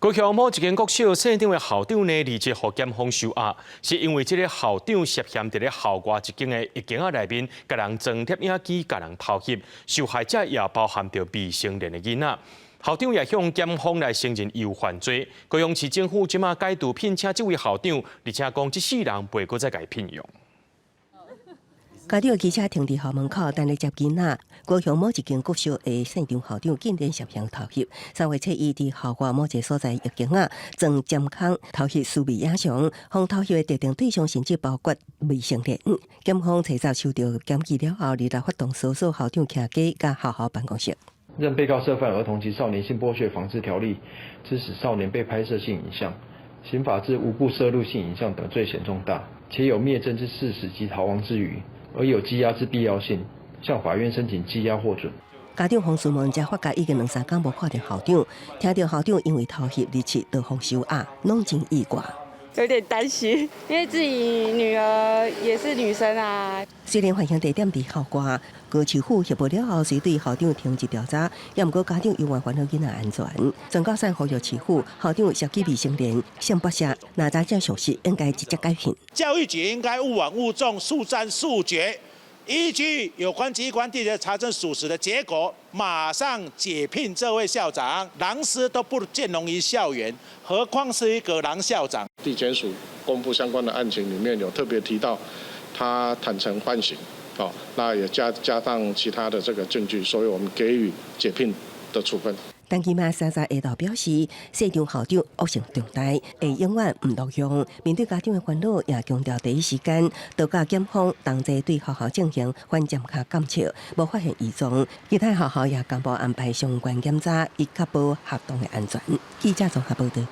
高雄某一間國小姓張的校長呢，離職予檢方收押，是因為這个校長涉嫌佇咧校外一間的浴間仔內面，共人裝攝影機，共人偷翕，受害者也包含著未成年的囡仔。校長也向檢方來承認有犯罪。高雄市政府這馬解除聘請這位校長，而且講這世人袂閣再共伊聘用。家長的機車停佇校門口，等咧接囡仔。高雄某一間國小的姓張校長竟然涉嫌偷翕。3月初一佇校外某一個所在浴間仔裝監控偷翕私密影像，予偷翕的特定對象甚至包括未成年。檢方查查收到檢舉了後，二來發動搜索校長徛家佮學校辦公室。認被告涉犯《兒童及少年性剝削防治條例》，致使少年被拍攝性影像，刑法之無故攝錄性影像等罪嫌重大，且有滅證之事實及逃亡之虞，而有羈押之必要性，向法院申請羈押獲准。家長黃淑文才發覺已經兩三工無看著校長，聽著校長因為偷翕離職就予收押，攏真意外。有點擔心，因為自己女兒也是女生啊。雖然發現地點佇校外，高市府協報了後，遂對校長停職調查，也毋過家長猶原煩惱囡仔安全。全教山呼籲市府，校長涉及未成年性剝削，若知影屬實，應該直接解聘。教育局應該勿枉勿縱，速戰速決，依據有關機關地的查證屬實的結果，馬上解聘這位校長。狼師都不見容於校園，何況是一個狼校長？地檢署公布相關的案情裡面有特別提到，他坦承犯行，哦，那也加上其他的這個證據，所以我們給予解聘的處分。陳其邁三十下晝表示，姓張校長惡性重大，會永遠毋錄用。面對家長的煩惱，也強調第一時間都佮檢方同齊對學校進行反監控監測，無發現異狀。其他學校也同步安排相關檢查，以確保學童的安全。記者綜合報道。